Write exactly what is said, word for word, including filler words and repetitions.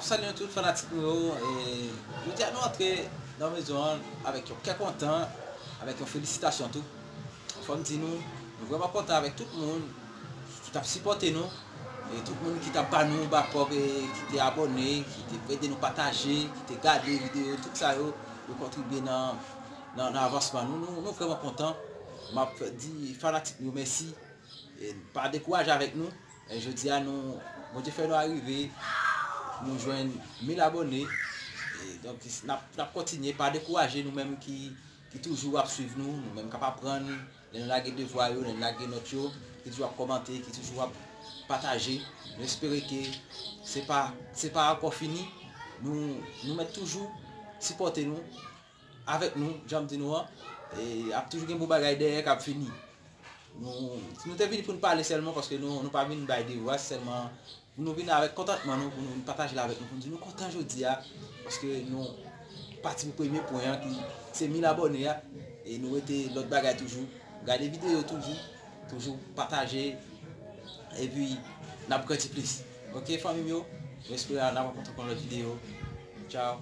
Salye nou tout fanatik nou yo. E jodi a nou antre nan mezon an avèk yon kè kontan, avèk yon felisitasyon tou. Fò m di nou, nou vrèman kontan avèk tout moun ki t ap sipòte nou, e tout moun ki t ap ba nou bakòp, e ki te abòne, ki te ede nou pataje, ki te gade videyo, tout sa yo, yo kontribye nan, nan, nan avansman nou. Nou, nou vrèman kontan. M ap di fanatik nou yo mèsi. E pa dekouraje avèk nou. E jodi a nou, Bondye fè nou arive, nou jwenn mil abòne. E donk, n ap, n ap kontinye, pa dekouraje nou menm ki, ki toujou ap swiv nou, nou menm k ap aprann, lè nou lage devwa yo, lè nou lage nòt yo, ki toujou ap kòmante, ki toujou ap pataje. Nou espere ke se pa, se pa ankò fini. Nou, nou mèt toujou sipòte nou, avèk nou, jan m di nou an, e ap toujou gen bon bagay dèyè k ap vini. Nou, nou te vini pou n pale sèlman, paske nou, nou pa vin bay devwa, sèlman pou nou vin avèk kontantman nou, pou nou vin pataje l avèk nou, pou nou di nou kontan jodi a, paske nou pati pou premye pwen an, ki se mil abòne a, e nou rete lòt bagay toujou, gade videyo toujou, toujou pataje, epi n ap grandi plis. Oke, fanmi m yo, m espere n ap rankontre ankò nan lòt videyo. Tchao.